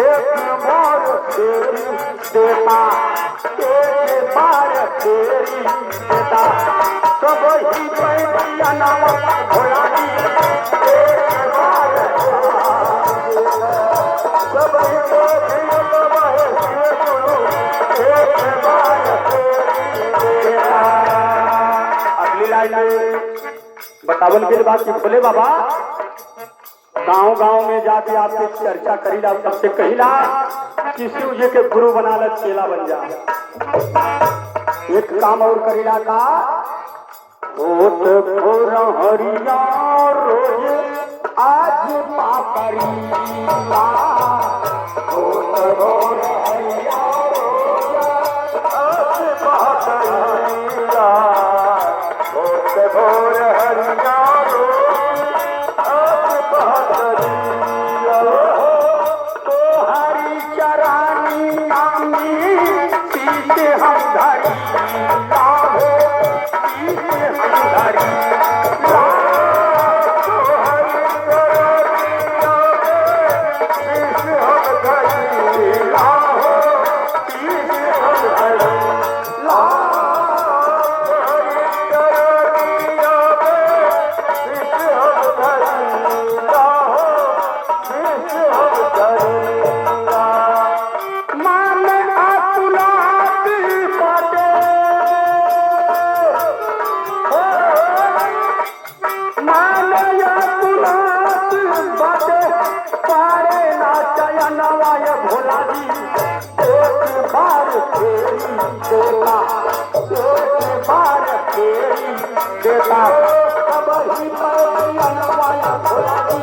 एक बार तेरी देता, एक बार तेरी देता, सब ही पैया नाम भोला जी। एक बार सब ही गुरु, एक बार तेरी देता। अगली लाइन में बतावल के बात कि भोले बाबा गांव गांव में जाके आपके चर्चा करीला, सबसे कहिला कि शिव जी के गुरु बना ला, चेला बन जा। एक काम और करीला का होत भोर हरिया रोज आज पापरीला, होत भोर हरिया रोज आज पापरीला, होत भोर हरिया रोज आज पापरीला। तो हरि चरानी नामी शीश हम धरी लाभो, शीश हम धरी लाभो, हरि चरानी नामी शीश हम धरी लाहो, शीश हम धरी लाहो, हरि चरानी नामी शीश हम धरी लाहो, शीश हम धरी लाहो। मान अतुलात बाटे, मान अतुलात बाटे, पारे ना चयनवाय भोला जी। एक बार तेरी देता, एक बार तेरी देता, सब ही पर चयनवाय भोला जी।